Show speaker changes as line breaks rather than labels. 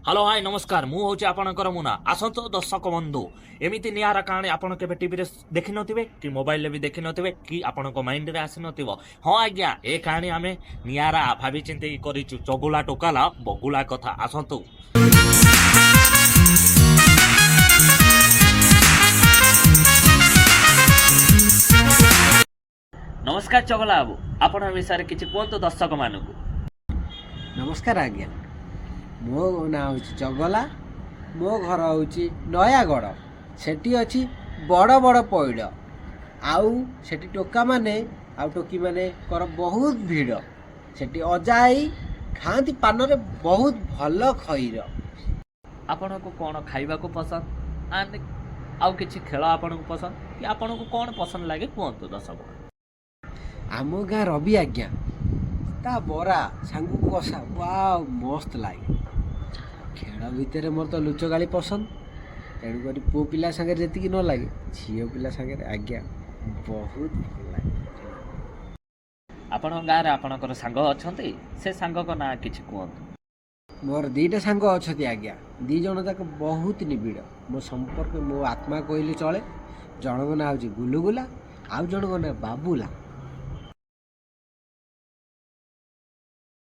Hello, high, ନମସ୍କାର। ମୁଁ ହେଉଛି ଆପଣଙ୍କର ମୁନା। ଆସନ୍ତୁ ଦର୍ଶକ ବନ୍ଧୁ, ଏମିତି ନିଆରା କାହାଣୀ ଆପଣ କେବେ ଟିଭିରେ ଦେଖିନଥିବେ କି ମୋବାଇଲରେ ବି ଦେଖିନଥିବେ କି ଆପଣଙ୍କ ମାଇଣ୍ଡରେ ଆସିନଥିବ। ହଁ ଆଜ୍ଞା, ଏ କାହାଣୀ ଆମେ ନିଆରା ଭାବି ଚିନ୍ତିକି କରିଛୁ। ଚଗୁଲା ଟୋକାଲା ବଗୁଲା କଥା। ଆସନ୍ତୁ। ନମସ୍କାର ଚଗଲା ବାବୁ, ଆପଣଙ୍କ ବିଷୟରେ କିଛି କୁହନ୍ତୁ ଦର୍ଶକମାନଙ୍କୁ।
ନମସ୍କାର ଆଜ୍ଞା, ମୋ ନାଁ ହେଉଛି ଚଗଲା। ମୋ ଘର ହେଉଛି ନୟାଗଡ଼। ସେଠି ଅଛି ବଡ଼ ବଡ଼ ପଇଡ଼, ଆଉ ସେଠି ଟୋକାମାନେ ଆଉ ଟୋକିମାନଙ୍କର ବହୁତ ଭିଡ଼। ସେଠି ଅଜା ଆଈ ଖାଆନ୍ତି ପାନରେ ବହୁତ ଭଲ ଖଇର।
ଆପଣଙ୍କୁ କ'ଣ ଖାଇବାକୁ ପସନ୍ଦ ଆଣ୍ଡ ଆଉ କିଛି ଖେଳ ଆପଣଙ୍କୁ ପସନ୍ଦ କି ଆପଣଙ୍କୁ କ'ଣ ପସନ୍ଦ ଲାଗେ, କୁହନ୍ତୁ ଦର୍ଶକ।
ଆମ ଗାଁ ରବି ଆଜ୍ଞା, ତା ବରା ସାଙ୍ଗକୁ କଷା ୱାଓ, ମସ୍ତ ଲାଗେ। ଖେଳ ଭିତରେ ମୋର ତ ଲୁଚକାଳି ପସନ୍ଦ। ତେଣୁକରି ପୁଅ ପିଲା ସାଙ୍ଗରେ ଯେତିକି ନ ଲାଗେ, ଝିଅ ପିଲା ସାଙ୍ଗରେ ଆଜ୍ଞା ବହୁତ ଭଲ ଲାଗେ।
ଆପଣଙ୍କ ଗାଁରେ ଆପଣଙ୍କର ସାଙ୍ଗ ଅଛନ୍ତି, ସେ ସାଙ୍ଗଙ୍କ ନାଁ କିଛି କୁହନ୍ତୁ।
ମୋର ଦୁଇଟା ସାଙ୍ଗ ଅଛନ୍ତି ଆଜ୍ଞା। ଦୁଇ ଜଣ ଯାକ ବହୁତ ନିବିଡ଼। ମୋ ସମ୍ପର୍କ ମୋ ଆତ୍ମା କହିଲେ ଚଳେ। ଜଣଙ୍କ ନାଁ ହେଉଛି ଗୁଲୁଗୁଲା, ଆଉ ଜଣଙ୍କ ନାଁ ବାବୁଲା।